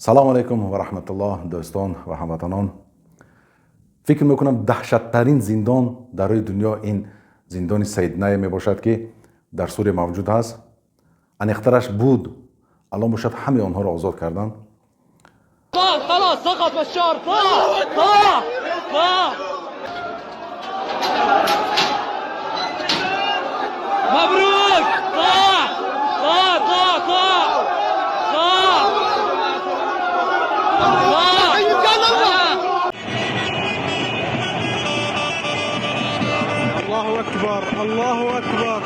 Салому алайкум ва раҳматуллоҳ, дӯстон ва ҳамватанон. Фикр мекунам, даҳшаттарин зиндон дар рӯи дунё ин зиндони Сайдная мебошад, ки дар Сурия мавҷуд ҳаст. Аниқтараш буд, аллон бошад, ҳамаи онҳоро озод карданд. خلاص سقط بشار، طلع طلع طلع، مبروك، طلع طلع طلع طلع طلع طلع. الله أكبر، الله أكبر.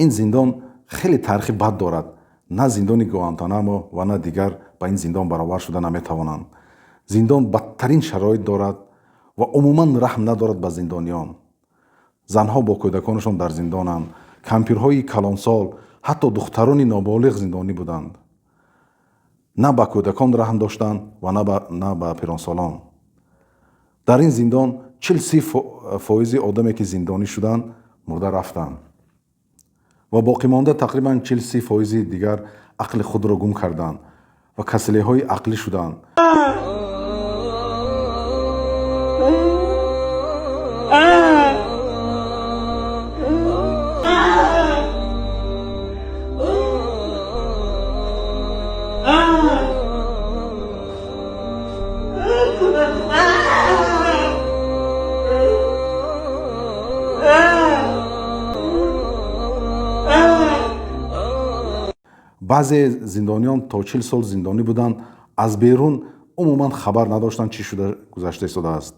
Ин зиндон хеле таърихи бад дорад. На зиндони Гуантанамо ва на дигар ба ин зиндон баробар шуда наметавонанд. Зиндон бадтарин шароит дорад ва умуман раҳм надорад ба зиндониён. Занҳо бо кӯдаконашон дар зиндонанд, кампирҳои калонсол, ҳатто духтарони ноболиғ зиндонӣ буданд. На ба кӯдакон раҳм доштанд ва на ба пиронсолон. Дар ин зиндон 40-30 фоизи одаме, ки зиндонӣ шуданд, мурда рафтанд ва боқимонда тақрибан 40-30 фоизи дигар ақли худро гум карданд ва касалиҳои ақлӣ шуданд. Баъзе зиндониён то 40 сол зиндонӣ буданд, аз берун умуман хабар надоштанд, чӣ шуда гузашта истодааст.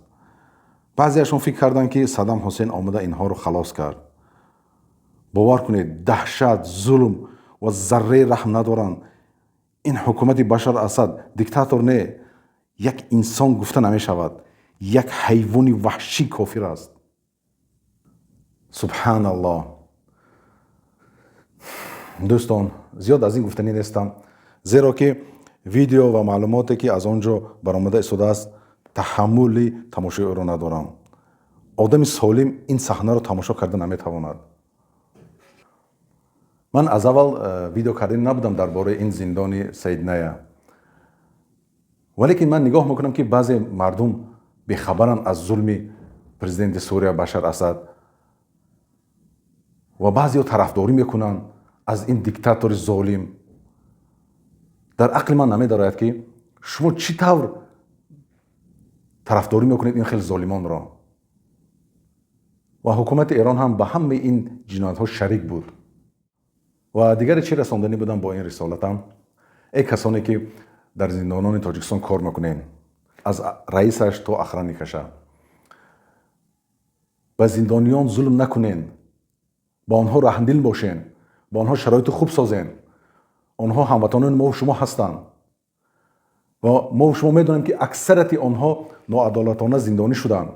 Баъзеашон фикр карданд, ки Саддам Ҳусейн омада инҳоро халос кард. Бовар кунед, даҳшат, зулм ва зарраи раҳм надоранд. Ин ҳукумати Башар Асад диктатор не, як инсон гуфта намешавад, як ҳайвони ваҳшӣ, кофир аст. Субҳаналлоҳ. Дӯстон, зиёд аз ин гуфтанӣ нестам, зеро ки видео ва маълумоте, ки аз он ҷо баромада истодааст, таҳаммули тамошои ӯро надорам. Одами солим ин саҳнаро тамошо карда наметавонад. Ман аз аввал видео карданӣ набудам дар бораи ин зиндони Сайдная, валекин ман нигоҳ мекунам, ки баъзе мардум бехабаранд аз зулми президенти Сурия Башар Асад ва баъзеҳо тарафдорӣ мекунанд аз ин диктатори золим. Дар ақли ман намедарояд, ки шумо чӣ тавр тарафдорӣ мекунед ин хел золимонро. Ва ҳукумати Эрон ҳам ба ҳамаи ин ҷиноятҳо шарик буд. Ва дигаре чӣ расонданӣ будам бо ин рисолатам? Эй касоне, ки дар зиндонони Тоҷикистон кор мекунед, аз раисаш то охранникаша, ба зиндониён зулм накунед, ба онҳо раҳмдил бошен, ба онҳо шароити хуб созен. Онҳо ҳамватанони мову шумо ҳастанд ва мову шумо медонем, ки аксарияти онҳо ноадолатона зиндонӣ шуданд.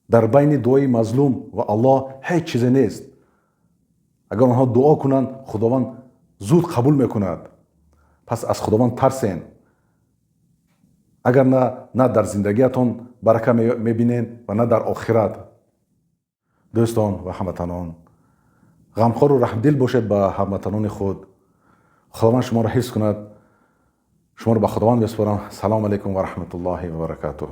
Дар байни дуои мазлум ва Аллоҳ ҳеҷ чизе нест. Агар онҳо дуо кунанд, Худованд зуд қабул мекунад. Пас аз Худованд тарсен. Агар на дар зиндагиятон барака мебинен ва на дар охират. Дӯстон ва ҳамватанон, ғамхору раҳмдил бошед ба ҳамватанони худ. Худованд шуморо ҳифз кунад. Шуморо ба Худованд месупорам. Салому алайкум ва раҳматуллоҳи ва баракатуҳ.